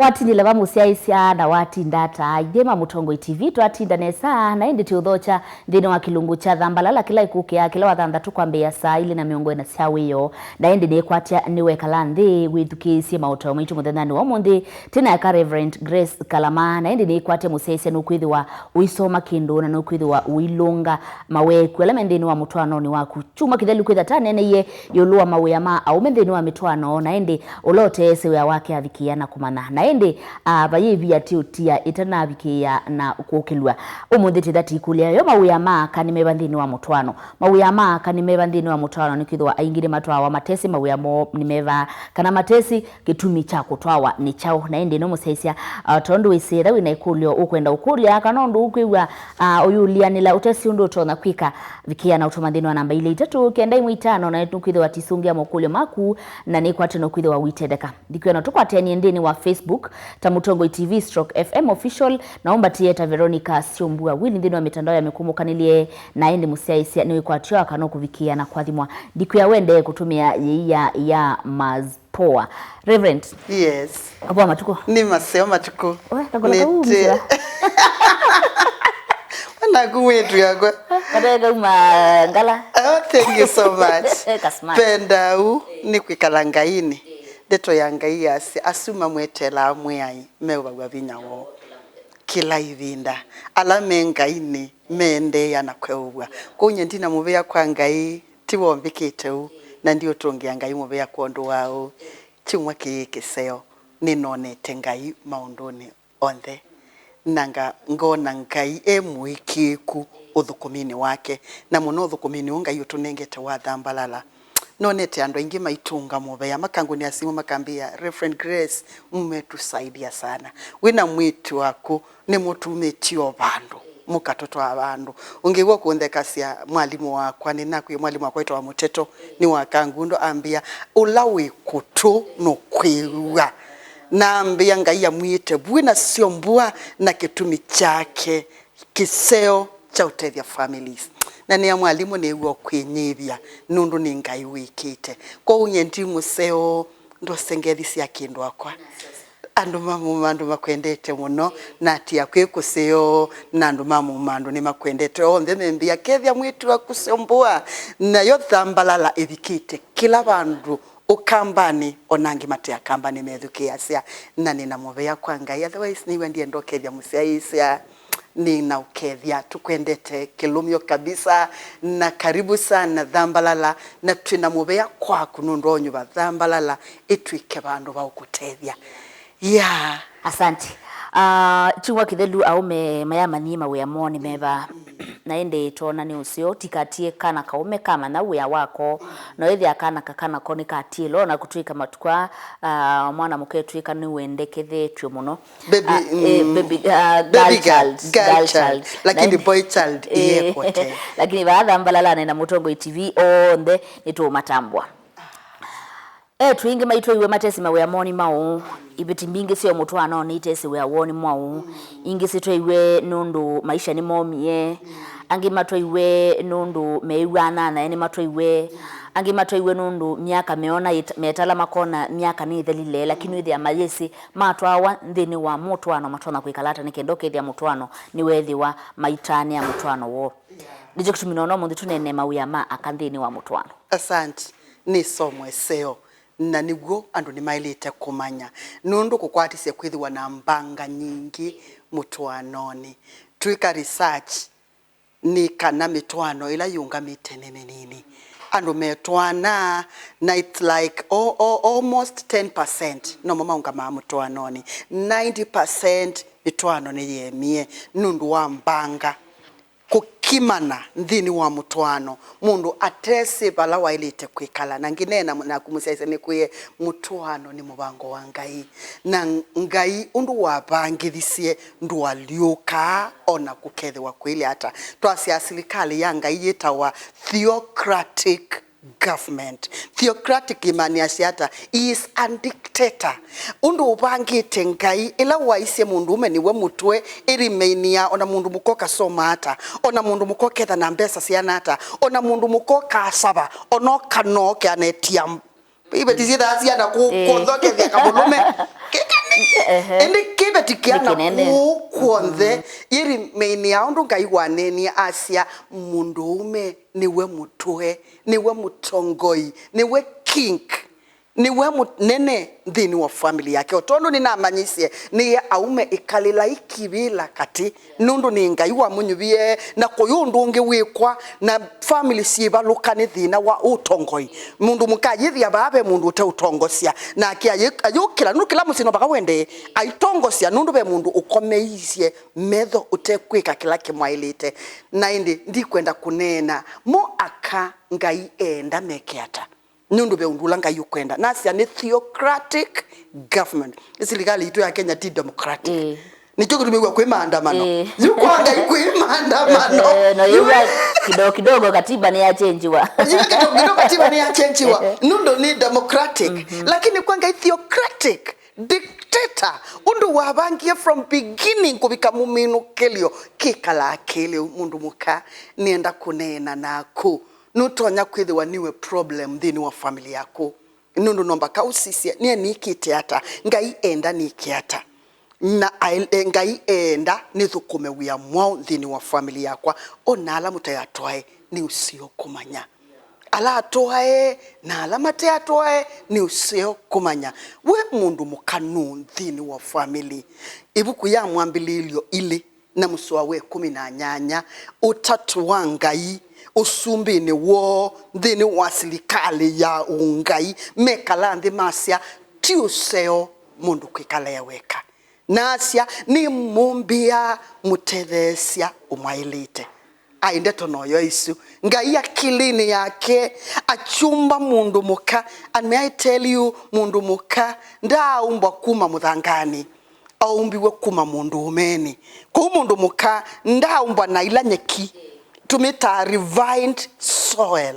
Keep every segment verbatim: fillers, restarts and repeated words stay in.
Watindile va mũsyaĩĩsya na watinda ata? Ithyĩ ma Mũtongoi T V twatinda nesa, na ĩndĩ tũũthokya nthĩnĩ wa kĩlungu kya Thambalala kĩla ĩkũkĩa kĩla Wathanthatũ kwambĩĩa saa ilĩ na mĩongo ĩna sya wĩoo. Na ĩndĩ nĩkwatya nĩwekala nthĩ wĩthukĩĩsye maũtao maitũ mũthenyanĩ wa ũmũnthĩ. Tĩnaeka Reverend Grace Kalama, na ĩndĩ nĩkwatya mũsyaĩĩsya nũkwĩthĩwa ũisoma kĩndũ na nũkwĩthĩwa ũilũnga maweku ala me nthĩnĩ wa mũtwaanonĩ waku. Kyumwa kĩthelu kwĩtha taneeneie ĩũlũ wa mawĩa ma aũme nthĩnĩ wa mĩtwaano, na ĩndĩ ũla ũteesĩ wĩa wake avikĩĩa na kũmanya. Na ĩndĩ, a, vayĩvi atĩ ũtia ĩtanavikĩĩa na kũkĩlw'a. Ũmũnthĩ tĩtha tikũlya yo mawĩa ma aka nĩ meva nthĩnĩ wa mũtwaano. Mawĩa ma aka nĩ meva nthĩnĩ wa mũtwaano, nĩkwĩthĩwa aingĩ nĩmatwawa matesĩ mawĩa moo nĩ meva, kana matesĩ kĩtumi kya kũtwawa nĩ kyaũ. Na ĩndĩ ĩno mũsyaĩĩsya, a, tondũ wĩsĩ ĩtha wĩna ĩkũlyo ũkwenda ũkũlya, kana ũndũ ũkwĩw'a, a, ũyũlyanĩla ũtesĩ ũndũ ũtonya kwĩka, vikĩĩa na ũtũma nthĩnĩ wa namba ilĩ itatũ kenda imwe itano, na nĩtũkwĩthĩwa tisũngĩa mokũlyo maku, na nĩkwatĩ nũkwĩthĩwa ũitetheka. Ndikũya no tũkwatanie nthĩnĩ wa Facebook ta Mũtongoi T V stroke F M Official, na ũmbatĩe ta Veronica Syombua Willy nthĩnĩ wa mĩtandao ya mĩkũmũkanĩlye, na ĩndĩ mũsyaĩĩsya nĩwĩkwatyo aka no kũvikĩĩa na kwathimwa. Ndikũya wendee kũtũmĩa yĩia ya Maz Poa. Reverend. Yes. Poa matukũ. Nĩ maseo matukũ. We, kakũla kau nĩte mzee. Wanaku wetu yakwa. Kateka uma ngala. Oh, thank you so much. Kasmart. Pendau nĩ kwĩkala Ngainĩ. Ndeto ya Ngai yasya, asu mamweteelaa Mwĩai meũvaw'a vinya woo kĩla ĩvinda. Ala me Ngainĩ meendeea na kweũvw'a. Kwoou nyie ndina mũvea kwa Ngai, ti wombĩkĩte ũu, na ndiũtũngĩa Ngai mũvea kwondũ wa ũu. Kyumwa kĩĩ kĩseo, nĩnonete Ngai maũndũnĩ onthe, na nga-, ngona Ngai e mũĩkĩĩku ũthũkũminĩ wake, na mũno ũthũkũminĩ ũũ Ngai ũtũnengete wa Thambalala. Nonete andũ aingĩ maitũnga mũvea, makangũnĩa simũ makambĩa, "Reverend Grace, mmetusaidia sana. Wĩ na mwĩĩtu waku, nĩmũtumĩtye o vandũ, mũkatũtwaa vandũ." Ũngĩ w'o kũnthekasya mwalimũ wakwa, nĩnakwĩe mwalimũ wakwa wĩtawa Mũteto, nĩ wa Kangundo, ambĩa, "Ũla wĩ kũtũ nũkwĩw'a." Na ambĩa, "Ngai amwĩte vu na Syombua na kĩtumi kyake kĩseo kya ũtethya families." Na nĩa mwalimũ nĩw'o kwĩnyivya nũndũ nĩ Ngai wĩkĩte. Kwoou nyie ndi mũseo, ndose ngethi sya kĩndũ akwa. Andũ ma Mũmandũ makwendete mũno, na ati akwĩ kũseo, na andũ ma Mũmandũ nĩmakwendete onthe membĩa, kethya mwĩĩtu waku Syombua. Nayo Thambalala ĩvikĩte kĩla vandũ, Ũkambanĩ, ona angĩ mate Akambanĩ methukĩĩasya, na nĩna mũvea kwa Ngai, otherwise nĩw'a ndienda ũkethya mũsyaĩĩsya, nĩna ũkethya, tũkwendete kĩlũmyo kabisa, na karibu sana Thambalala, na twĩna mũvea kwaku nũndũ wa ũnyuva Thambalala ĩtw'ĩke vandũ va ũkũtethya. Yeah. Asante. Ah, kyumwa kĩthelu aũme mayamanyie mawĩa moo nĩ meva. Na ĩndĩ twoona nĩ ũseo, tikatie kana kaũme kamanya wĩa wako. No ĩthĩa kana kakana ko nĩkatiĩlwa, o na kũtw'ĩka matukũ aa, ah, mwana mũka etw'ĩka nĩwendekethetw'e mũno. Baby, ah, eh, mm, baby, ah, baby girl, girl child, girl child. Lakini boy child, eh, iyekote. Lakini vaa Thambalala na Mũtongoi T V onthe nĩtũũmatambũa. Eĩtu aingĩ maitwaiwe matesĩ mawĩa moo nĩ maũ. Iveti mbingĩ syĩ o mũtwaanonĩ itesĩ wĩa woo nĩ mwaũ. Ingĩ sitwaiwe nũndũ maisha nĩmomie. Angĩ matwaiwe nũndũ meĩw'a anyanyae nĩmatwaiwe. Angĩ matwaiwe nũndũ myaka meona ĩt-, metala makona myaka nĩĩthelile, lakini wĩthĩa mayĩsĩ matwawa nthĩnĩ wa mũtwaano matonya kwĩkala ata nĩ kenda ũkethĩa mũtwaano nĩweethĩwa maitaanĩa mũtwaano woo. Nĩkyo kĩtumi noona ũmũnthĩ tũneene mawĩa ma aka nthĩnĩ wa mũtwaano. Asante. Nĩ somo ĩseo. Na nĩw'o andũ nĩmaĩlĩte kũmanya, nũndũ kũkwatisye kwĩthĩwa na mbanga nyingĩ mũtwaanonĩ. Twĩka research nĩ kana mĩtwaano ĩla yĩũngamĩte nĩ mĩnini. Andũ metwaanaa, na it's like o-, o-, almost ten percent nomo maũngamaa mũtwaanonĩ. Ninety percent mĩtwaano nĩyemie nũndũ wa mbanga. Kũkimana nthĩnĩ wa mũtwaano, mũndũ atesĩ vala waĩlĩte kwĩkala. Na ngĩneena naku mũsyaĩĩsya nĩkwĩe, mũtwaano nĩ mũvango wa Ngai. Na Ngai ũndũ wavangĩthisye ndũalyũkaa o na kũkethĩwa kũilye ata. Twasya silikalĩ ya Ngai yĩtawa theocratic government. Theocratic ĩmaanisye ata? He is a dictator. Ũndũ ũvangĩte Ngai, ĩla waisye mũndũũme nĩwe mũtwe, ĩrĩmainia, ona mũndũ mũka ũkasoma ata, ona mũndũ mũka ũketha na mbesa siana ata, ona mũndũ mũka ũkasava, ona ũkanookea netia m-, iveti syĩthaa siana kũ-, ĩĩ, kũnthokethya kamũlũme. Kĩkani Ehe. Ĩndĩ kĩveti kĩana kĩnene kũu kw'onthe, yĩri maini ya ũndũ Ngai waneenie asya, mũndũũme nĩwe mũtwe, nĩwe mũtongoi, nĩwe king, nĩwe mũnene nthĩnĩ wa family yake. O tondũ nĩnamanyĩisye, nĩye aume ĩkalĩlai kĩvĩla katĩ, nũndũ nĩ Ngai wamũnyuvie, na kũyĩ ũndũ ũngĩ wĩkwa, na family syĩvalũka nĩ thĩna wa ũtongoi. Mũndũ mũka ayĩthĩa vaa ve mũndũ ũteũtongosya, nake ayĩ-, ayũkĩla, nũndũ kĩla mũsyĩ no vaka wendee, aitongosya nũndũ ve mũndũ ũkomeisye metho ũtekwĩka kĩla kĩmwaĩlĩte. Na ĩndĩ ndikwenda kũneena mo aka Ngai eenda meke ata. Nĩ ũndũ ve ũndũ ũla Ngai ũkwenda. Nasya nĩ theocratic government. Ĩ silikalĩ itũ ya Kenya ti democratic. Ĩĩ. Nĩkyo kĩtumi wĩw'a kwĩ maandamano. Ĩĩ. Yu kwa Ngai kwĩ maandamano. Eh, no, yu yĩw'a kidogo kidogo katiba nĩyachenjiwa. Yu kidogo kidogo katiba nĩyachenjiwa. Nũndũ nĩ democratic. Mhm. Lakini kwa Ngai theocratic, dictator, ũndũ wavangie from beginning kũvika mũminũkĩlyo, kĩkalaa kĩlĩu. Mũndũ mũka, nĩenda kũneena naku. Nũtonya kwĩthĩwa nĩwe problem nthĩnĩ wa family yaku. Nũndũ no mbaka ũsisye, nĩe nĩkĩte ata? Ngai enda nĩke ata? Na ae-, e, Ngai eenda nĩthũkũme wĩa mwaũ nthĩnĩ wa family yakwa? O na ala mũte atwae, nĩ ũseo kũmanya. Ala atwae na ala mate atwae, nĩ ũseo kũmanya. We mũndũ mũka nũũ nthĩnĩ wa family? Ĩvuku ya Mwambĩlĩĩlyo ilĩ na mũsoa wa ĩkũmi na nyanya, ũtatũ wa Ngai ũsumbĩnĩ woo, nthĩnĩ wa silikalĩ ya ũngai, mekalaa nthĩ masya, ti ũseo mũndũ kwĩkala e weka. Na asya, nĩmũmbĩa mũtetheesya ũmwaĩlĩte. Aĩ ndeto noyo isu. Ngai akilĩnĩ yake akyũmba mũndũ mũka, and may I tell you, mũndũ mũka ndaaumbwa kuma mũthanganĩ. Aumbiwe kuma mũndũũmenĩ. Kwoou mũndũ mũka ndaaumbwa na ila nyeki tũmĩtaa refined soil.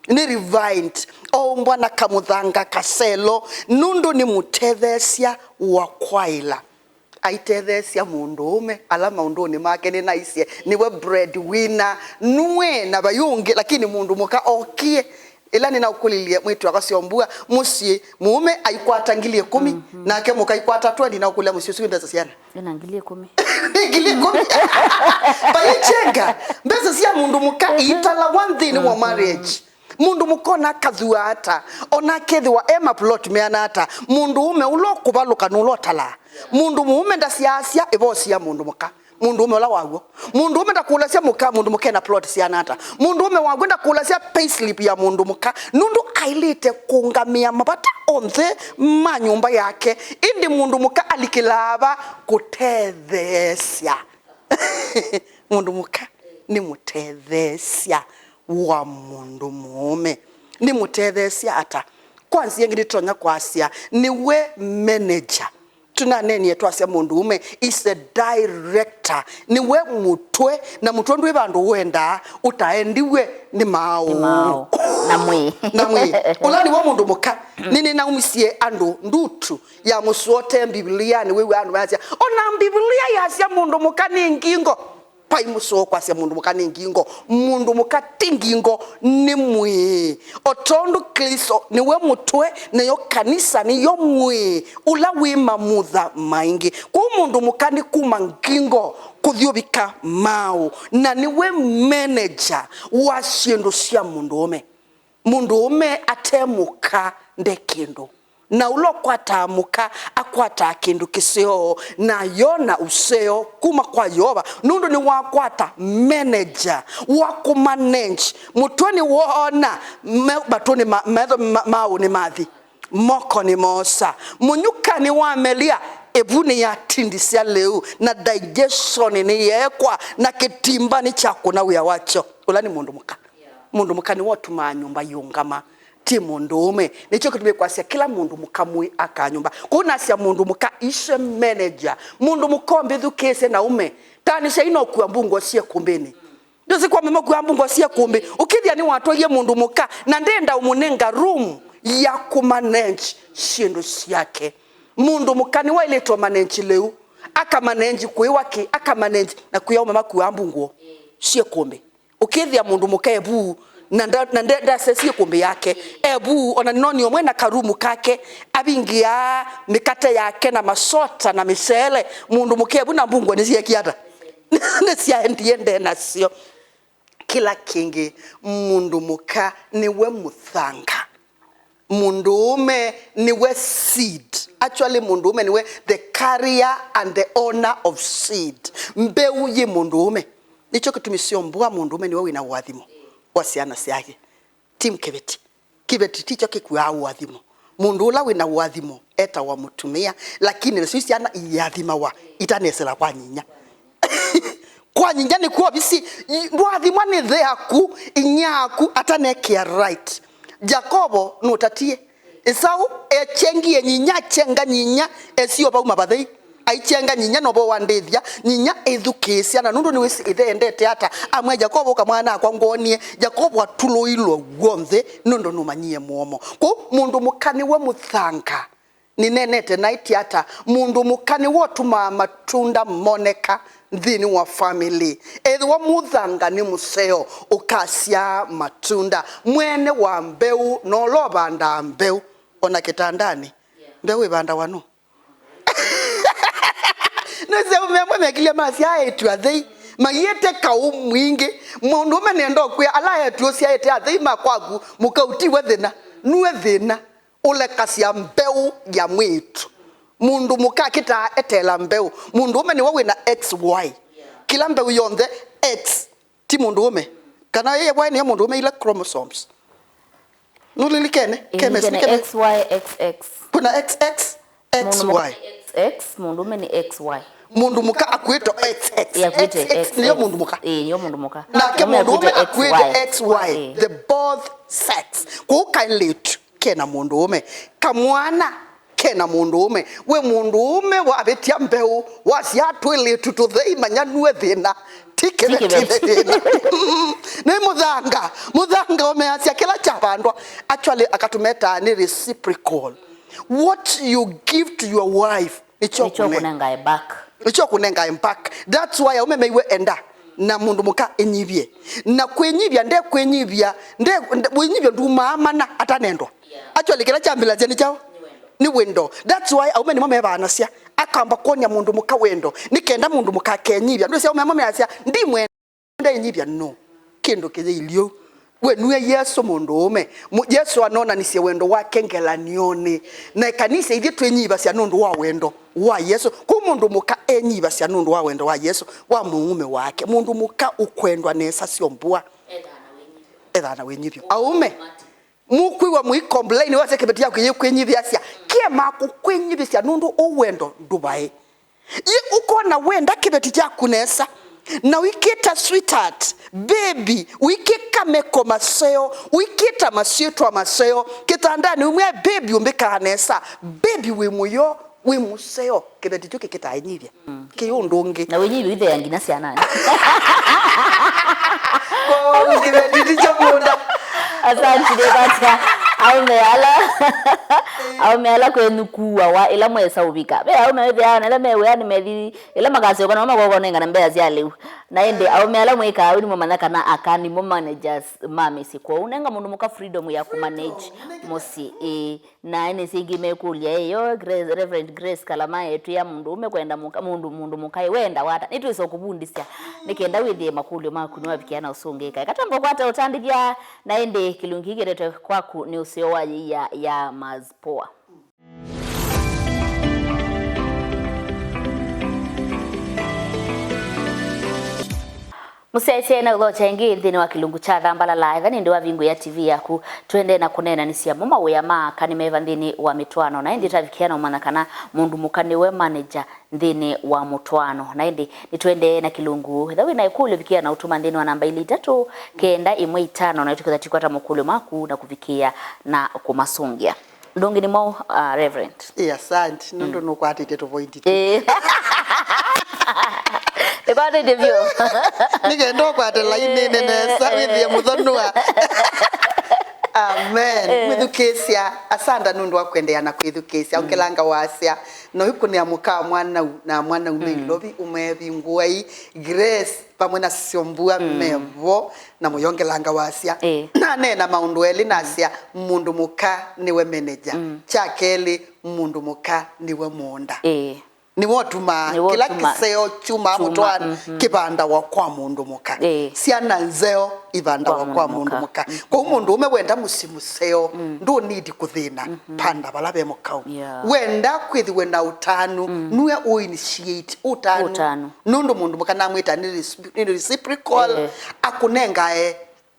Nĩ refined. Aumbwa na kamũthanga kaselo, nũndũ nĩ mũtetheesya wa kwaĩla. Aitetheesya mũndũũme ala maũndũnĩ make nĩnaisye nĩwe breadwinner. Nue na vai ũngĩ, lakini mũndũ mũka okie. Ĩla nĩnaũkũlilye mwĩĩtu wakwa Syombua, mũsyĩ mũũme aikwata ngili ĩkũmi, mhm, nake mũka aikwata twenty, naũkũlya mũsyĩ ũsu wĩ mbesa siana? Ĩna ngili ĩkũmi. Nĩ ngili ĩkũmi. Vai chenga, mbesa sya mũndũ mũka, mhm, iitalawa nthĩnĩ wa, mhm, marriage. Mũndũ mũka ona akathua ata, ona akethĩwa e maplot meana ata, mũndũ ũme ũla ũkũvalũka nũla ũtalaa. Mũndũ mũũme ndasyaasya ĩvoo sya mũndũ mũka. Mũndũũme ũla waw'o. Mũndũũme ndakũlasya mũka, mũndũ mũka ena plot siana ata. Mũndũũme waw'o ndakũlasya payslip ya mũndũ mũka, nũndũ aĩlĩte kũũngamĩa mavata onthe ma nyũmba yake. Ĩndĩ mũndũ mũka alikĩlaa va kũtetheesya. Mũndũ mũka nĩ mũtetheesya wa mũndũ mũũme. Nĩ mũtetheesya ata? Kwa nzĩa ĩngĩ nĩtũtonya kwasya nĩwe manager. Tũnaneenie twasya mũndũũme is a director. Nĩwe mũtwe, na mũtwe ndwĩ vandũ ũendaa ũtaendiw'e nĩ maaũ. Nĩ maaũ. Na mwĩĩ. Na mwĩĩ. Ũla nĩwe mũndũ mũka. Nĩnĩnaumisye andũ ndutu ya mũsũa ũte Mbivilianĩ. Wĩw'a andũ mayasya, ona Mbivilia yasya mũndũ mũka nĩ ngingo. Vai mũseo kwasya mũndũ mũka nĩ ngingo. Mũndũ mũka ti ngingo, nĩ mwĩĩ. O tondũ Klĩsto nĩwe mũtwe, nayo kanisa nĩyo mwĩĩ ũla wĩ mamutha maingĩ. Kwoou mũndũ mũka nĩ kuma ngingo kũthi ũvika maaũ, na nĩwe manager wa syĩndũ sya mũndũũme. Mũndũũme ate mũka nde kĩndũ. Na ũla ũkwataa mũka akwataa kĩndũ kĩseo, na ayona ũseo kuma kwa Yeova, nũndũ nĩwakwata manager wa kũmanage. Mũtwe nĩwoona me-, matũ nĩ ma-, metho ma-, maaũ nĩmathi, moko nĩmoosa, mũnyuka nĩwamelia, ĩvu nĩyatindisya lĩu, na digestion nĩyeekwa, na kĩtimba nĩkyakũna wĩa wakyo. Ũla nĩ mũndũ mũka. Mũndũ mũka nĩwe ũtumaa nyũmba yĩũngama, ti mũndũũme. Nĩkyo kĩtumi kwasya kĩla mũndũ mũka mwĩ aka nyũmba. Kwoou nasya mũndũ mũka is a manager. Mũndũ mũka ũmbĩthukĩĩsye na ũme. Tanĩsyai no kua mbungũo syĩ ĩkũmbĩnĩ. Ndũsĩ kwa mema kua mbungũo syĩ ĩkũmbĩ. Ũkĩthĩa nĩwatwaie mũndũ mũka na ndenda ũmũnenga room ya kũmanage syĩndũ syake. Mũndũ mũka nĩwaĩlĩte ũmanage lĩu. Akamaneji kũĩwa kĩ, akamaneji na kwĩa ũme makuaa mbungũo syĩ ĩkũmbĩ. Ũkĩthĩa mũndũ mũka e vu, Na nda- na nde- ndasesie ĩkũmbĩ yake. Evu, ona nĩnonie ũmwe na karumu kake, avingĩaa mĩkate yake na masota na mĩsele. Mũndũ mũka evu na mbungwa nĩsyeekie ata? Nĩsyaendie nde nasyo. Kĩla kĩngĩ, mũndũ mũka nĩwe mũthanga. Mũndũũme nĩwe seed. Actually, mũndũũme nĩwe the carrier and the owner of seed. Mbeũ yĩ mũndũũme. Nĩkyo kĩtumi syombua mũndũũme nĩwe wĩna ũathimo wa syana syake. Team kĩveti. Kĩveti tikyo kĩkuaa ũathimo. Mũndũ ũla wĩna ũathimo etawa mũtumĩa, lakini nasyo syana iathimawa itanesĩla kwa nyinya. Kwa nyinya nĩkw'o ovisi, i- ndwathimwa nĩ ĩthe yaku, inyia yaku atanekĩa right. Yakovo nũtatie. Esau ekyengie nyinya, akyenga nyinya, esio vau mavathei. Aikyenga nyinya novo wandĩthya, nyinya ĩthukĩĩsya, na nũndũ nĩwĩsĩ ĩthe endete ata, amwĩa Yakovo, ũka mwana akwa ngwonie. Yakovo atulũilwe w'onthe nũndũ nũmanyie mũomo. Kwoou mũndũ mũka nĩwe mũthanga. Nĩnenete naĩ ti ata, mũndũ mũka nĩwe ũtumaa matunda moneka nthĩnĩ wa family. Ethĩwa mũthanga nĩ mũseo, ũkasyaa matunda. Mwene wa mbeũ na ũla ũvandaa mbeũ, ona kĩtandanĩ, mbeũ ĩvandawa nũ? Nĩsĩ aũme amwe mekilye masya aĩtu athei, maiĩte kaũ mwingĩ. Mũndũũme nĩenda ũkwĩa ala aĩtu ũsyaĩte athei ma kwaku, mũka ũtiwe thĩna, nue thĩna. Ũlekasya mbeũ ya mwĩĩtu. Mũndũ mũka akĩtaa eteela mbeũ. Mũndũũme nĩwe wĩna X Y. Kĩla mbeũ yonthe X, ti mũndũũme. Kana Y Y nĩyo mũndũũme, ila chromosomes. Nũlilikene? Chemistry, chemistry. X Y X X. Kuna X X, X Y. Mũndũ mũka nĩ X X, mũndũũme nĩ X Y. Mũndũ mũka akwĩtwa X X. Ĩ, akwĩtwa X X. Nĩyo mũndũ mũka. Ĩ, nĩyo mũndũ mũka. Nake mũndũũme akwĩtwa X Y. Ĩ. The both sex. Kũu kaĩlĩtu kena mũndũũme, kamwana kena mũndũũme. We mũndũũme wavĩtya mbeũ, wasyaa twĩlĩtu tũthei, manya nue thĩna, ti kĩveti. Ti kĩveti. Thĩna. Nĩ mũthanga, mũthanga ũmeasya kĩla kyavandwa. Actually, akatũmetaa nĩ reciprocal. What you give to your wife, nĩkyo nĩkyo kũne- kũnengae back. Nĩkyo kũnengae back. That's why aũme meiwe enda na mũndũ mũka ĩnyivye. Na kwĩnyivya, nde kwĩnyivya, nde, nde, wĩnyivyo ndumaa mana atanendwa. Yeah. Actually, kĩla kyambĩlasya nĩ kyaũ? Nĩ wendo. Nĩ wendo. That's why aũme nĩmo mevaanasya. Akamba kwony'a mũndũ mũka wendo. Nĩ kenda mũndũ mũka akenyivya. Andũ asu aũme amwe measya, ndimwenda. Ndainyivya no kĩndũ kĩyĩilyĩ ũu. We nue Yesũ mũndũũme. Mu- Yesũ anonanisye wendo wake ngelanioni. Na ĩkanisa ithyĩ twĩnyivasya nũndũ wa wendo wa Yesũ. Kũu mũndũ mũka enyivasya nũndũ wa wendo wa Yesũ, wa mũũme wake. Mũndũ mũka ũkwendwa nesa syombua. Ethaa na wĩnyivyo. Aũme, mũkwĩw'a mũi complain wasya kĩveti yaku yĩkwĩnyivĩasya. Kĩema kũkwĩnyivĩsya nũndũ ũũ wendo ndũvaĩ. Yĩ ũkona wenda kĩveti kyaku nesa, na ũikĩta sweetheart, baby, ũikĩka meko maseo, ũikĩta masyĩtwa maseo, kĩtandanĩ ũmwĩa baby ũmbĩkaa nesa, baby wĩ mũyo, wĩ mũseo, kĩveti kyu kĩkĩtaa ĩnyivya. Mm. Kĩ ũndũ ũngĩ. Na wĩnyivya ũitheea nginya syananĩ. Kwoou kĩveti ti kyo mũũnda. Asante, nĩ vata. Aũme ala, aũme ala kwenyu kuawa ĩla mwesa ũvika. Ve aũme wĩthĩaa na ĩla me wĩanĩ methi, ĩla makasyoka namo makokonengana mbesa sya lĩu. Na ĩndĩ aũme ala mwĩkaa ũu nĩmũmanya kana aka nĩmo managers ma mĩsyĩ. Kwoou nenga mũndũ mũka freedom ya kũmanage mũsyĩ. Ĩĩ. Na nĩ syĩngĩ mekũlya, ĩ, yo Grace, Reverend Grace Kalama etwĩa mũndũũme kwenda mũka, mũndũ, mũndũ mũka, ĩ, wenda wata? Nĩtwĩsa kũvundĩsya nĩ kenda wĩthĩe makũlyo maku nĩwavikĩa na ũsũngĩka. Eka twambe kwata ũtandĩthya, na ĩndĩ kĩlungu kĩĩ kĩetetwe kwaku nĩ ũseo wa yĩia ya Mazpoa. Mũsyaĩĩsya na ũthokya ĩngĩ nthĩnĩ wa kĩlungu kya Thambalala, ethĩwa nĩ ĩndĩ wavingũĩa T V yaku, tũendee na kũneenanĩsya mo mawĩa ma aka nĩ meva nthĩnĩ wa mĩtwaano, na ĩndĩ tavikĩa na ũmanya kana mũndũ mũka nĩwe manager nthĩnĩ wa mũtwaano. Na ĩndĩ nĩtũendee na kĩlungu, ethĩwa wĩ na ĩkũlyo, vikĩa na ũtũma nthĩnĩ wa namba ilĩ itatũ kenda ĩmwe itano, na tũketha tũkwata makũlyo maku na kũvikĩa na kũmasũngĩa. Ũndũ ũngĩ nĩ mwaũ, uh, Reverend? Ĩ, asante, nũndũ nũkwatĩte tũvoindi tũ. Ĩ. Nĩkwatĩte vyũ. Nĩ kenda ũkwate lainĩnĩ nesa, wĩthĩe mũthonua. Um, Amen. Eh. Mwĩthukĩĩsya, asanda nũndũ wa kũendeea na kwĩthukĩĩsya. Mm. Ũkelanga wasya, no ĩkũnĩa mũka wa mwanau na mwanaume, mm, ilovi, ũmevingũai Grace vamwe na Syombua, mm, mevo, na mũyongelanga wasya. Eh. Naneena maũndũ elĩ, nasya, mũndũ mũka nĩwe manager. Mm. Kya kelĩ, mũndũ mũka nĩwe mũũnda. Eh. Nĩwe ũtumaa. Nĩwe kĩla ũtuma-, kĩseo kyumaa kyuma-, mũtwaanĩ, mhm, kĩvandawa kwa mũndũ mũka. Ĩĩ. Syana nzeo ivandawa kwa mũndũ mũka. Kwa mũndũ mũka. Mhm. Kwoou mũndũ ũme wenda mũsyĩ mũseo, mm, ndũ need kũthĩna, mhm, panda vala ve mũkau. Yeah. Wenda kwĩthĩwe na ũtanu, mm, nue ũ initiate ũtanu. Ũtanu. Nũndũ mũndũ mũka namwĩta nĩ recipro-, nĩ reciprocal, eh, akũnengae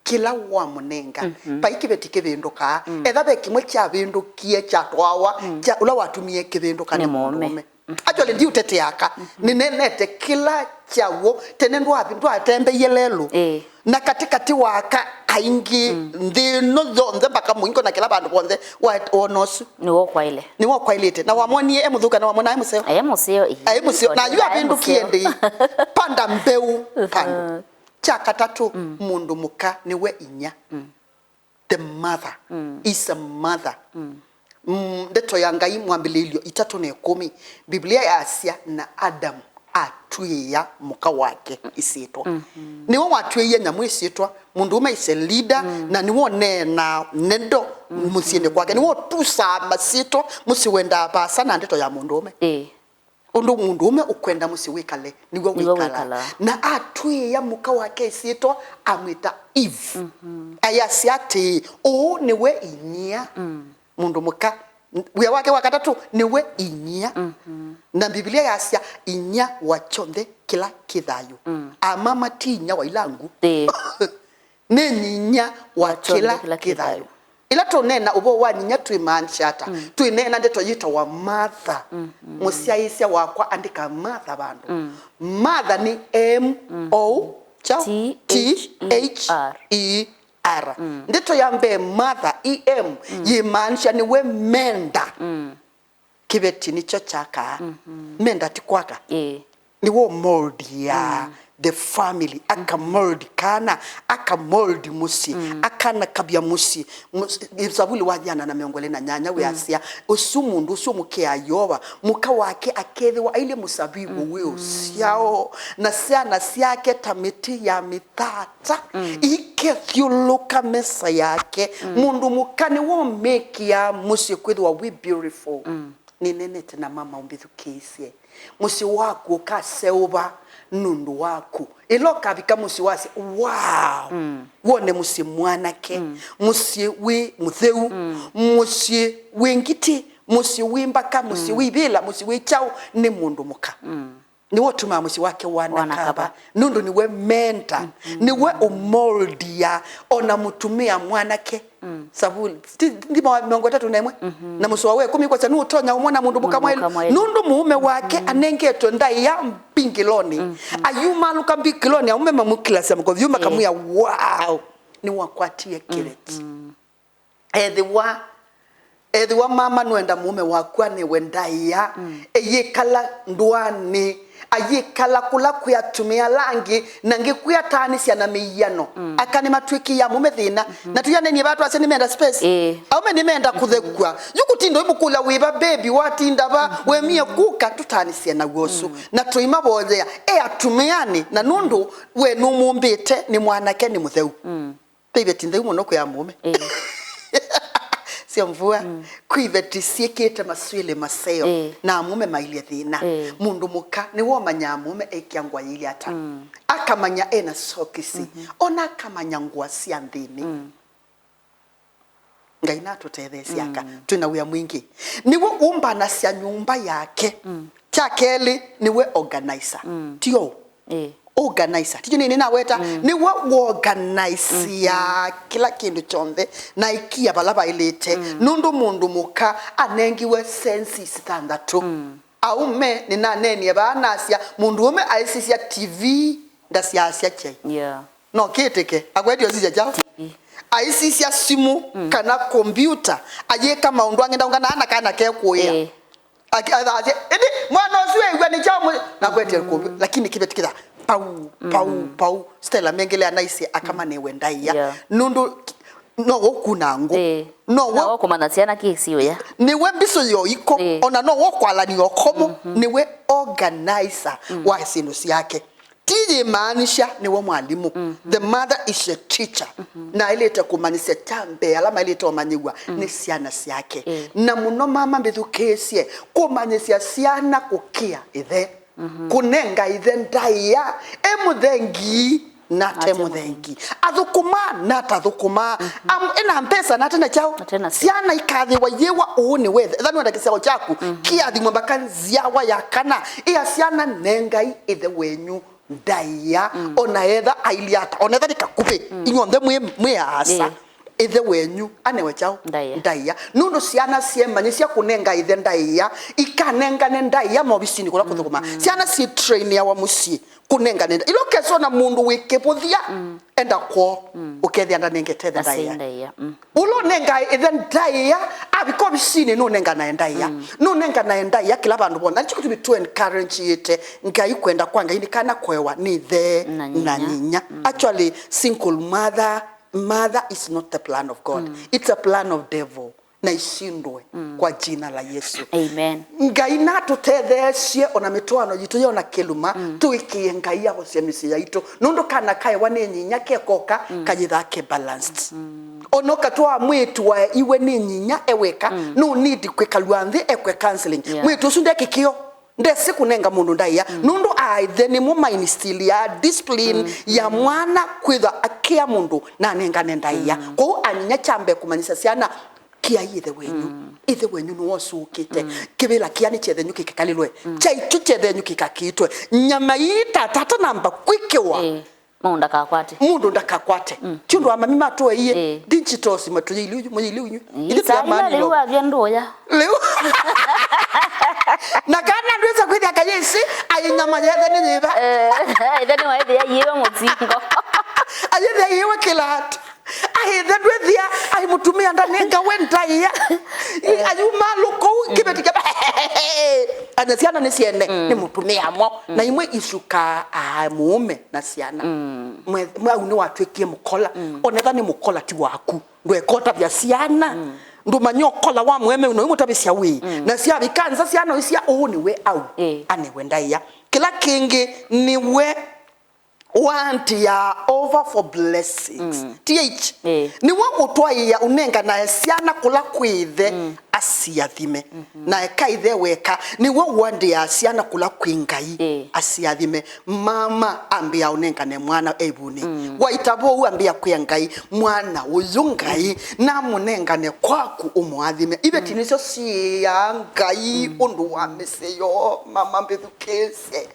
kĩla wamũnenga. Mhm. Vai kĩveti kĩvĩndũkaa. Mm. Etha ve kĩmwe kyavĩndũkie, kyatwawa, mm, kya ũla watumie kĩvĩndũka nĩ mũũme. Nĩ mũũme. Mhm. Actually, ndiũtetea aka. Mhm. Nĩnenete kĩla kyaw'o. Tene ndwa-, ndwatembeie lelũ. Ĩĩ. Na katĩkatĩ wa aka aingĩ, mm, nthĩ ĩno yonthe mpaka mũingo na kĩla vandũ vonthe wa-, wona ũsu. Nĩwe ũkwaĩle. Nĩwe ũkwaĩlĩte. Na wamwonie e mũthũka, na wamwona e mũseo. E mũseo, ĩĩ. E mũseo. Na yu avĩndũkie ndĩ. Panda mbeũ, panda. Mhm. Kya katatũ, mm, mũndũ mũka nĩwe inyia. Mm. The mother, mm, is a mother. Mm. Mm, ndeto ya Ngai Mwambĩlĩĩlyo itatũ na ĩkũmi, Biblia yasya, na Adamu atw'ĩĩa mũka wake ĩsyĩtwa. Mm-hmm. Nĩwe watw'ĩie nyamũ ĩsyĩtwa, mũndũũme is a leader, mm, na nĩwe ũneenaa nendo, mm, mũsyĩnĩ kwake. Nĩwe ũtusaa masyĩtwa, mũsyĩ wendaa vaasa na ndeto ya mũndũũme. Ĩĩ. Ũndũ mũndũũme ũkwenda mũsyĩ wĩkale, nĩw'o wĩkalaa. Nĩw'o wĩkalaa. Na atw'ĩĩa mũka wake ĩsyĩtwa, amwĩta Eve. Mhm. Ayasya atĩĩ, ũũ nĩwe inyia. Mm. Mũndũ mũka, wĩa wake wa katatũ nĩwe inyia. Mhm. Na Mbivilia yasya, inyia wa kyonthe kĩla kĩ thayũ. Mm. Amama ti inyia wa ilangũ. Ĩĩ. Nĩ nyinyia wa kĩla kĩ thayũ. Ĩla tũneena ũvoo wa nyinyia, twĩmaanisha ata? Mm. Twĩneena ndeto yĩtawa mother. Mm, mm. Mũsyaĩĩsya wakwa, andĩka mother vandũ. Mm. Mother nĩ M O kyaũ? T H E R. T H E R. Mm. Ndeto ya mbee mother, E M, mm, yĩmaanisha nĩwe menda. Mm. Kĩveti nĩkyo kyakaa. Mhm. Menda ti kwaka. Ĩĩ. Nĩwe ũmoldia, mm, the family, akamold kana, akamold mũsyĩ, mm, akanakavya mũsyĩ. Mũs-, Savuli wa ĩana na mĩongo ĩlĩ na nyanya, mm, wĩasya, ũsu mũndũ ũsu mũkĩa Yeova, mũka wake akethĩwa ailye mũsavivũ, mhm, wĩ ũsyao, na syana syake ta mĩtĩ ya mĩthaata, mm, ikethyũlũka mesa yake. Mm. Mũndũ mũka nĩwe ũmĩkĩaa mũsyĩ kwĩthĩwa wĩ beautiful. Mm. Nĩnenete na mama ũmbĩthukĩĩsye. Mũsyĩ waku ũkaseũva nũndũ waku. Ĩla ũkavika mũsyĩ wasya, wow! Mm. Wone mũsyĩ mwanake, mm, mũsyĩ wĩ mũtheu, mm, mũsyĩ wĩ ngitĩ, mũsyĩ wĩ mbaka, mũsyĩ, mm, wĩ ivĩla, mũsyĩ wĩ kyaũ, nĩ mũndũ mũka. Mm. Nĩwe ũtumaa mũsyĩ wake wanakava. Wanakava. Nũndũ nĩwe menda, mm, mm, nĩwe ũmoldia, ona mũtumĩa mwanake. Mm. Savuli, ti, ti ma-, mĩongo ĩtatũ na ĩmwe? Mhm. Na mũsoa wa ĩkũmi kwasya, nũtonya ũmwona mũndũ mũka mwaĩlu? Mũndũ mũka mwaĩlu. Nũndũ mũũme wake, mm, anengetwe ndaĩa mbingĩlonĩ. Mm, mm. Ayumalũka mbingĩlonĩ, aũme mamũkilasya makothi, yu makamwĩa, ĩĩ, wow! Nĩwakwatie kĩveti. Mm, mm. Ethĩwa, ethĩwa mama nũenda mũũme waku anewe ndaĩa, mm, eyĩkala ndũanĩ, ayĩkala kũla kwĩ atumĩa ala angĩ, na angĩ kwĩataanĩsya na mĩiano. Mm. Aka nĩmatw'ĩkĩaa mũũme thĩna. Mm-hmm. Na tũyanenie vaa twasya nĩmenda space. Ĩĩ. Aũme nĩmenda kũthekw'a. Yu kũtinda ũimũkũlya wĩva baby, watinda va, mm-hmm, wemie kũka, tũtaanĩsye naw'o ũsu. Mm. Na tũimavoyea. E atumĩanĩ, na nũndũ we nũmũmbĩte nĩ mwanake, nĩ mũtheu. Mm. Ve iveti ntheu mũno kwĩ amũũme. Ĩĩ. Syo mvua. Mm. Kwĩ iveti syĩkĩte maswĩlĩ maseo, ĩĩ, na amũũme mailye thĩna. Ĩĩ. Mũndũ mũka nĩwe ũmanyaa mũũme ekĩa ngũa yĩilye ata. Mm. Akamanya ena sokisi. Mhm. Ona akamanya ngũa sya nthĩnĩ. Mm. Ngai natũtetheesye aka. Mm. Twĩ na wĩa mwingĩ. Nĩwe ũmbanasya nyũmba yake. Mm. Kya kelĩ, nĩwe organizer. Mm. Ti ũu? Ĩĩ. Organizer. Ti kyo nĩnĩ naweta? Mm. Nĩwe w'organize, mm-hmm, kĩla kĩndũ kyonthe na aikia vala vaĩlĩte. Mm. Nũndũ mũndũ mũka anengiwe senses thanthatũ. Mm. Aũme nĩnaneenie vaa nasya, mũndũũme aisisya T V ndasyaasya kyai. Yeah. No kĩtĩke, akwetye ũsisya kyaũ? T V. Aisisya simũ, mm, kana kombiuta, ayĩka maũndũ angĩ ndaũngana na kana kekũĩa. Ĩĩ. Aki-, athasye, "Ĩndĩ mwana ũsu ew'a nĩ kyaũ mũ-," nakwetye, mm, kombiuta, lakini kĩveti kĩtha, pau, pau, mm, pau. Stella Mengele anaisye akamanewe ndaĩa. Yeah. Nũndũ ki-, No we ũkuna ngũ. Ĩĩ. No we. Na we kũmanya syana kĩsi ũya. Nĩwe mbisũ ya ũikũ. Ĩĩ. Ona no we ũkwalania ũkomo. Mhm. Nĩwe organizer wa syĩndũ syake. Ti yĩmaanisha nĩwe mwalimũ. Mhm. The mother is a teacher. Mhm. Na ailĩte kũmanyĩsya kya mbee ala mailĩte ũmanyĩw'a nĩ syana syake. Ĩĩ. Na mũno mama mbĩthukĩĩsye kũmanyĩsya syana kũkĩa ĩthe. Mhm. Kũnenga ĩthe ndaĩa e mũthengi na te mũthengi. Athũkũma na atathũkũma. Mhm. Am-, ena mbesa na atena kyaũ. Atena kyaũ. Syana ikathĩwa yĩwa ũũ nĩ wethe. Etha nĩwenda kĩsyawa kyaku kĩathimwe mpaka nzyawa ya kana. Ĩa syana, nengai ĩthe wenyu ndaĩa. Mm. Ona etha aili ata, ona etha nĩ kakuvĩ, inyuonthe mwĩ, mwĩ aasa. Ĩĩ. Ĩthe wenyu anewe kyaũ? Ndaĩa. Ndaĩa. Nũndũ syana syemanyĩsya kũnenga ĩthe ndaĩa, ikanengane ndaĩa movisinĩ kũla kũthũkũma. Mm. Syana syĩ trainiawa mũsyĩ kũnengane ndaĩa. Ĩla ũkesona mũndũ wĩ kĩvũthya, enda kwoo, ũkethĩa ndanengete ĩthe ndaĩa. Ndaĩa. Mm. Ũla ũnengae ĩthe ndaĩa, avika ovisinĩ nũnenganae ndaĩa. Mm. Nũnenganae ndaĩa kĩla vandũ vonthe. Na nĩkyo kĩtumi tũ encourage-ĩte Ngai, kwenda kwa Ngai nĩ kana kũewa nĩ ĩthe na nyinya. Mm. Actually, single mother, mother is not the plan of God. Mm. It's a plan of devil. Na isindwe kwa jina la Yesu. Amen. Ngai natũtetheesye ona mĩtwaano yitũ yona kĩluma, tũĩkĩĩe Ngai aosya mĩsyĩ yaitũ. Nũndũ kana kaewa nĩ nyinya kekoka, kayĩthaa ke balanced. Ona ũkatwaa mwĩĩtu wa iwe nĩ nyinya e weka, no need kwĩkalw'a nthĩ ekwe counseling. Yeah. Mwĩĩtu ũsu nde kĩkĩo, ndesĩ kũnenga mũndũ ndaĩa. Nũndũ aithe nĩmo mainstilia discipline ya mwana kwĩthwa akĩa mũndũ na anengane ndaĩa. Kwoou anyinya kyambe kũmanyĩsya syana, kĩai ĩthe wenyu. Ĩthe wenyu nĩwe ũsũkĩte. Kĩvĩla kĩa nĩ kyethenyũ kĩkĩkalĩlwe. Kyaitũ kyethenyũ kĩkakĩtwe. Nyama ii ta tata namba kwĩkĩwa. Ĩĩ. Mũndũ ndakakwate. Mũndũ ndakakwate. Ti ũndũ wa mami matũeie. Ĩĩ. Digital si matũyĩile ũyu, mũyĩile ũyu. Ĩĩ, ithe saa ila lĩu avya ndũya. Lĩu. Na kana ndwĩsa kwĩthĩa kayĩsi, ai nyama yethe nĩ yĩva. Eh, ĩthe nĩwaĩthĩa yĩwe mũtingo. Ayĩthĩa yĩwe kĩlatũ. Aithe ndwĩthĩa, ai mũtumĩa ndanenga we ndaĩa. Ayuma lũkũu kĩveti kĩa. Ana syana nĩ syene, nĩ mũtumĩa mo. Na imwe isukaa mũũme na syana. Mwe-, mwe-, au nĩwatwĩkie mũkola. Onetha nĩ mũkola ti waku. Ndwekotavya syana. Ndũmanya ũkola wa mũeme ũno imũtavĩsya wĩ. Na syavika nza syana ũisya ũũ nĩwe au. Ĩĩ. Anewe ndaĩa. Kĩla kĩngĩ nĩwe Wandia over for blessings. Th. Ĩĩ. Nĩwe ũtwaĩa ũnenganae syana kũla kwĩ ĩthe, asiathime. Na eka ĩthe weka, nĩwe ũandĩaa syana kũla kwĩ Ngai, asiathime. Mama ambĩa ũnengane mwana evunĩ. Waita vou ambĩa kwĩa Ngai, mwana ũyũ Ngai, namũnengane kwaku ũmũathime. Iveti nĩsyo siĩaa Ngai ũndũ wa mĩseo, mama mbĩthukĩĩsye.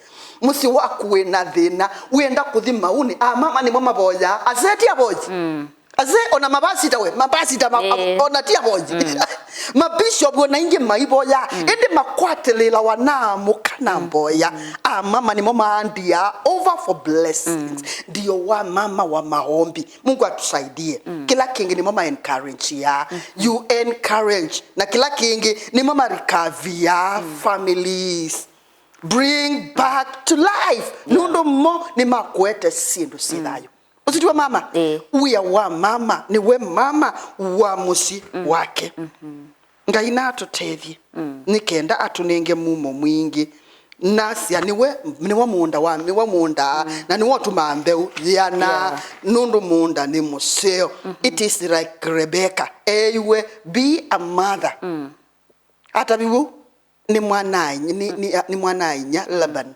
Mũsyĩ waku wĩ na thĩna, wĩenda kũthi maũnĩ, amama nĩmo mavoyaa. Asee ti avoyi. Asee ona mavasita we, mavasita ma-, ona ti avoyi. Mabishop ona ingĩ maivoyaa, ĩndĩ makwatĩlĩlawa na amũka na mboya. Amama nĩmo maandiaa over for blessings. Ndio wa mama wa maombi. Mungu atusaidie. Kĩla kĩngĩ nĩmo ma encourage ya. You encourage. Na kĩla kĩngĩ nĩmo ma recover families. Bring back to life. Yeah. Nũndũ mo nĩmakwete syĩndũ syĩ thayũ. Ũsu tiwe mama? Ĩĩ. Wĩa wa mama nĩwe mama wa mũsyĩ wake. Ngai natũtethye nĩ kenda atũnenge mumo mwingĩ. Nasya nĩwe, nĩwe mũũnda wa, nĩwe mũũndaa, na nĩwe ũtumaa mbeũ yĩana, nũndũ mũũnda nĩ mũseo. It is like Rebecca. Eiwe, be a mother. Ataviw'e nĩ mwana-a-inyia, nĩ, nĩ, nĩ mwana-a-inyia Laban,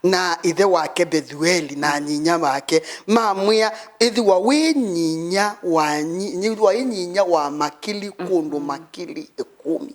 na ĩthe wake Bethueli na nyinya wake mamwĩa, ĩthĩwa wĩ nyinya wa nyi-, ĩthĩwa wĩ nyinya wa makili kũndũ makili ĩkũmi,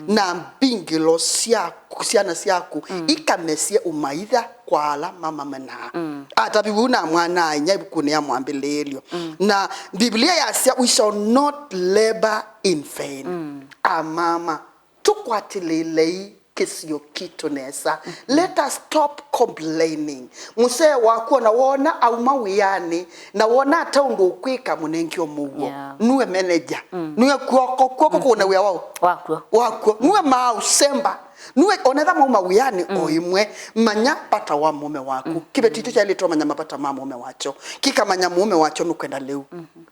na mbingĩlo syaku, syana syaku ikamesye ũmaitha kwa ala mamamenaa. Ataviw'e na mwana-a-inyia ĩvukunĩ ya Mwambĩlĩĩlyo. Na Biblia yasya, "We shall not labor in vain." Amama, tũkwatĩlĩĩlei kĩsio kitũ nesa. Let us stop complaining. Mũsee waku ona wona auma wĩanĩ, na wona ata ũndũ ũkwĩka, mũnenge o mũuo. Yeah. Nue manager. Nue kw'oko, kw'oko kũna wĩa wao. Wakw'o. Wakw'o. Nue maaũsemba. Nue onetha mauma wĩanĩ o ĩmwe, manya vata wa mũũme waku. Kĩveti itũ kyaĩlĩtwe manya mavata ma mũũme wakyo. Kĩkamanya mũũme wakyo nũkwenda lĩu.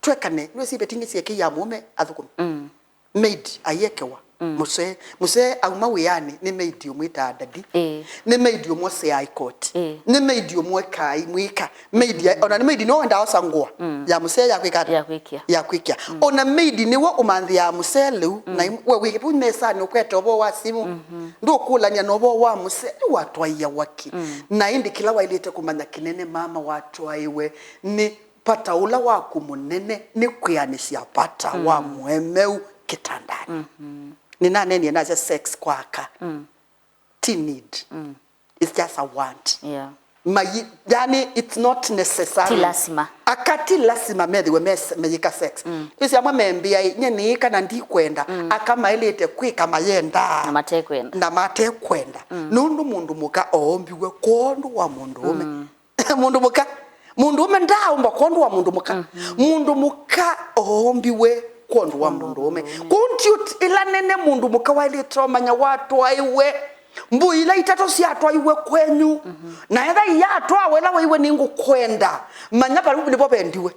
Twekane, nue si veti ingĩ syekĩia mũũme athũkũmi. Maid ayekewa. Mũsee, mũsee auma wĩanĩ, nĩ maid ũmwĩtaa daddy. Ĩĩ. Nĩ maid ũmwoseaa ikoti. Ĩĩ. Nĩ maid ũmwekaa imwĩka. Maid ya, ona nĩ maid no wendaa osa ngũa ya mũsee ya kwĩka ata? Ya kwĩkĩa. Ya kwĩkĩa. Ona maid nĩwe ũmanthĩaa mũsee lĩu. Na im-, we wĩ vu mesanĩ ũkwete ũvoo wa simũ. Ndũkũlany'a na ũvoo wa mũsee, nĩwatwaia waki. Na ĩndĩ kĩla waĩlĩte kũmanya kĩnene mama watwaĩwe nĩ vata ũla waku mũnene nĩ kwĩanĩsya vata wa mũemeu kĩtandanĩ. Nĩnaneenie nasya sex kwa aka ti need. It's just a want. Yeah. Mayi, yani, it's not necessary. Ti lasima. Aka ti lasima methĩwe mes-, meyĩka sex. Ĩsĩ amwe membĩaĩ, nye nĩĩka na ndikwenda. Aka maĩlĩte kwĩka mayendaa. Na matekwenda. Na matekwenda. Nũndũ mũndũ mũka oombiwe kwondũ wa mũndũũme. Mũndũ mũka. Mũndũ ũme ndaaũmba kwondũ wa mũndũ mũka. Mũndũ mũka oombiwe kwondũ wa mũndũ ũme. Kwoou ndio ĩla nene mũndũ mũka waĩlĩte ũmanya watwaĩwe. Mbũi ila itatũ syatwaiwe kwenyu. Na etha iyatwawa ĩla waiwe nĩngũkwenda. Manya vau nĩvo vendiwe.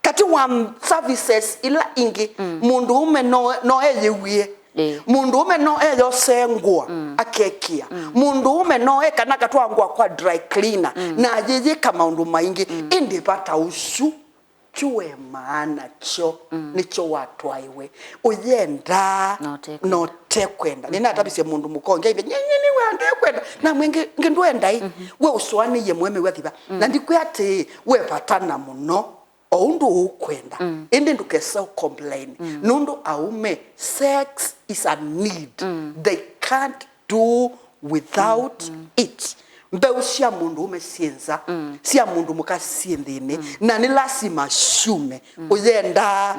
Katĩ wa services ila ingĩ, mũndũũme no, no eyĩwie. Ĩĩ. Mũndũũme no eyosee ngũa, akekĩa. Mũndũũme no ekana katwaa ngũa kwa dry cleaner, na ayĩyĩka maũndũ maingĩ. Ĩndĩ vata ũsu, kyu we maana kyo, nĩkyo watwaĩwe. Ũyendaa, na ũtekwenda. Na ũtekwenda. Nĩnatavisye mũndũ mũka ũngĩ, aimbe, "Nye, nye, nĩ we andekwenda." Namwĩa, "Nge, nge ndwendai." We ũsũanĩie mũemeu athiva. Na ndikwĩa atĩĩ, we vatana mũno. O ũndũ ũkwenda. Ĩndĩ ndũkese ũ complain. Nũndũ aũme, sex is a need. They can't do without it. Mbeũ sya mũndũũme syĩ nza, sya mũndũ mũka syĩ nthĩnĩ, na nĩ lasima syume. Ũyendaa.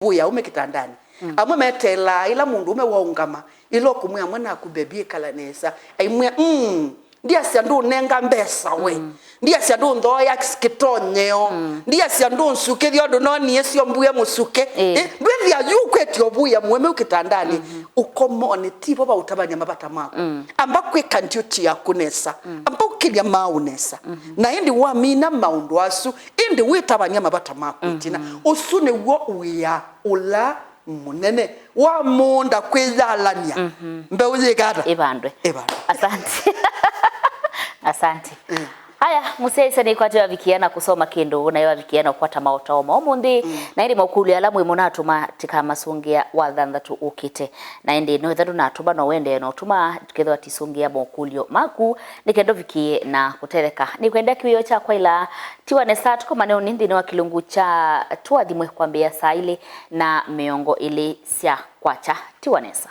Vũĩa aũme kĩtandanĩ. Amwe meteelaa ĩla mũndũũme waũngama, ĩla ũkũmwĩa, "Mwanaku, baby, ĩkala nesa." Aimwĩa, "Mm, ndiasya ndũnenga mbesa we. Ndiasya ndũnthooea kĩtonyeo. Ndiasya ndũnsukĩthya ũndũ nonie syo mbue mũsuke." Ĩĩ. Eh, ndwĩthĩa yu ũkwĩtya ũvũĩa mũemeu kĩtandanĩ. Ũkomonĩ, ti vo vaũtavany'a mavata maku. Amba kwĩka ndyũti yaku nesa. Amba ũkĩlya maaũ nesa. Na ĩndĩ wamina maũndũ asu, ĩndĩ wĩtavany'a mavata maku ĩtina. Ũsu nĩw'o wĩa ũla mũnene wa mũũnda kwĩyalany'a. Mbeũ yĩka ata? Ĩvandwe. Ĩvandwe. Asante. Asante. Aya, mũsyaĩĩsya nĩkwatĩ wavikia na kũsoma kĩndũ, nayo wavikia na ũkwata maũtao ma ũmũnthĩ. Na ĩndĩ maũkũlyo ala mwĩ mũnatũma tĩkamasũngĩa wa thanthatũ ũkĩte. Na ĩndĩ no ĩtha ndũnatũma, no wendee na ũtũma, tũkethĩwa tisũngĩa maũkũlyo maku, nĩ kenda ũvikie na kũtetheka. Nĩkwenda kĩwĩo kya kwaĩla. Tiwa nesa, tũkomane ũnĩ nthĩnĩ wa kĩlungu kya Tũathimwe kwambĩĩa saa ilĩ na mĩongo ĩlĩ sya kwakya. Tiwa nesa.